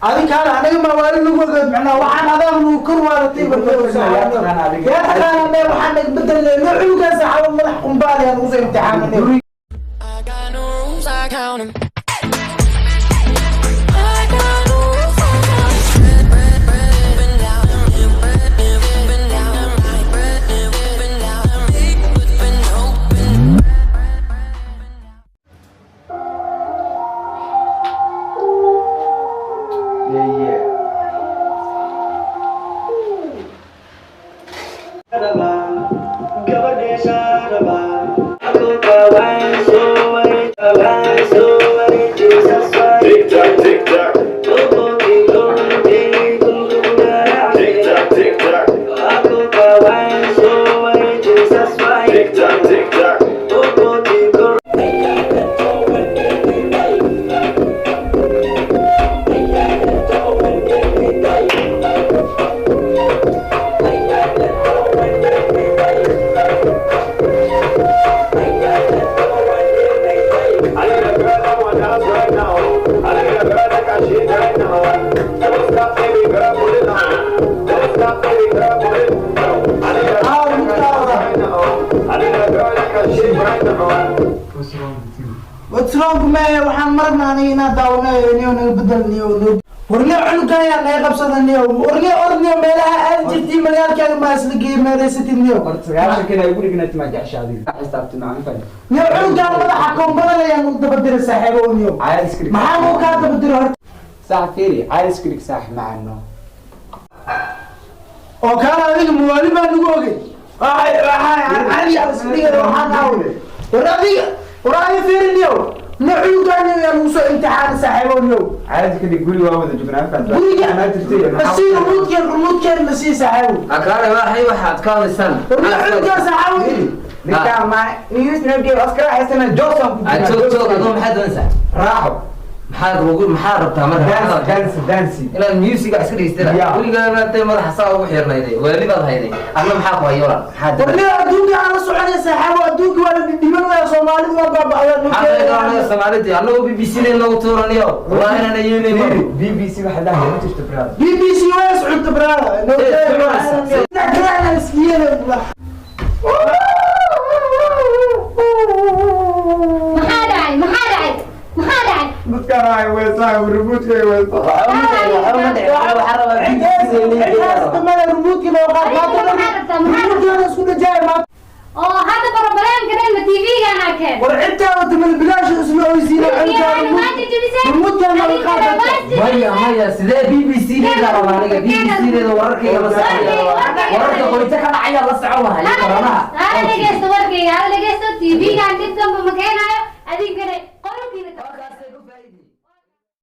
Adi kaala anaga ma waali lagu ogeed, macnaha waxaan adaan lagu kor waalatay. Yaa taqaanaa mee? Waxaan naga bedelnay noo cunugaan, saaxiibo, madax qumbaali aan ugu soo imtixaamanay. I got no rules, I count 'em. I got no rules, I count 'em. Yeah. Tick tock, tick tock. Tick tock, tick tock. Tick tock, tick tock. I need a girl that want dance right now. I need a girl that can shake right now. Don't stop, baby girl, put it on. Don't stop, baby girl, put it down. I need a girl that can dance right now. I need a girl that can shake right now. What's wrong with you? What's wrong me? Waxaan maragna aniga inaan daawanayo. Niyo, naga bedel, niyo, niyo. Warniyo, cunugan ayaa naga qabsada, niyo. Warniyo, orniyo, meelaha aad jirtii magaalkaaga ma isla geey meelaysatid, niyo. Horta 90-kan ay ugu dhignayd, ma jecesha adiga xisaabti macaan fahmi. Niyo, cunugan madaxa koombadan ayaan ugu daba diray, saaxiibo, niyo. Caadi iska dhig. Maxaa uu kaa daba diray horta? Saax, fiiri, caadi iska dhig, saax macano. Oo kaana adiga muwaali baa nagu ogey. Waxaan aaway, war adiga, war adiga, fiiri, niyo, niyo, cunugan ayaa lagu soo imtixaanay, saaxiibo, niyo. Caadi iska dhig, guriga waa wada joognaa, fahmi. Guriga Ma jirtay. Nasii remote-keen, remote-keen nasii, saaxiibo. Akaale, waxay waxaad ka hadlaysaan? War niyo, cunugan, saaxiibo. Ninkaan ma news radio askara haysana Johnson ku Ay, joog, joog. Adoo maxaad doonaysaa? Raaxo. Maxaad ugu, maxaad rabtaa marka? Dance, dance, dance. Inaad music iska dhegeystana? Yeah. Weligaa intay madaxa saa ugu xirnayday, waali baad hayday. Adna maxaa ku hayo, walaal? Maxaad War niyo, adduunka aan la soconay, saaxiibo, adduunka waa la dhidhimanaya, Soomaalidu waa baaba'da. Soomaalida annagoo BBC da noogu tuuraniyo, wallahi inaan yeelayno. BBC waxa dhahay ma jirto, brother. BBC waa socota, brother. No. Maxaa dhacay? Maxaa dhacay? Maxaa dhacay? Dadkaan ay weesaa remote ay weesaa. Waxaa rabaa BBC. Isku dhajaay maanta. Oo hadda problem-ka dhan ma TV-gan arkeen? War intaa wata bilaash isla oysiina. Maya, maya, sidee BBC deeda rabaa aniga? BBC deeda wararkayga la socon, wararka qoyta ka dhacaya la socon lahay koronaha.